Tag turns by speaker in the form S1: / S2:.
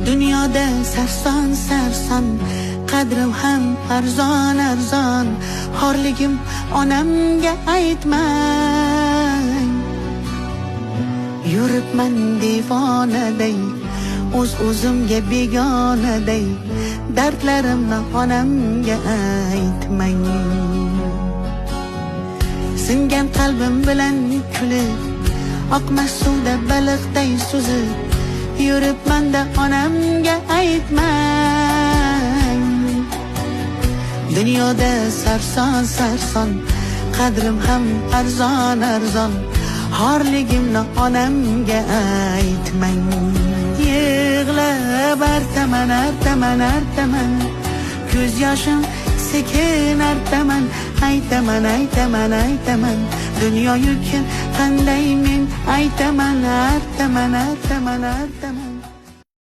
S1: Dunyoda sarson sarson, qadrim ham arzon arzon, xorligim onamga aytmang. Yuribman devonaday, o'z o'zimga begonaday, dardlarimni onamga aytmang. Singan qalbim bilan kulib, oqmas suvda baliqday suzib, yuribman-da onamga aytmang. Dunyoda sarson sarson, qadrim ham arzon arzon, xorligimni onamga aytmang. Yig'lab artaman, artaman, artaman, ko'z yoshim sekin artaman, aytaman, aytaman, aytaman, dunyo yukin qanday men aytaman, artaman, artaman, artaman.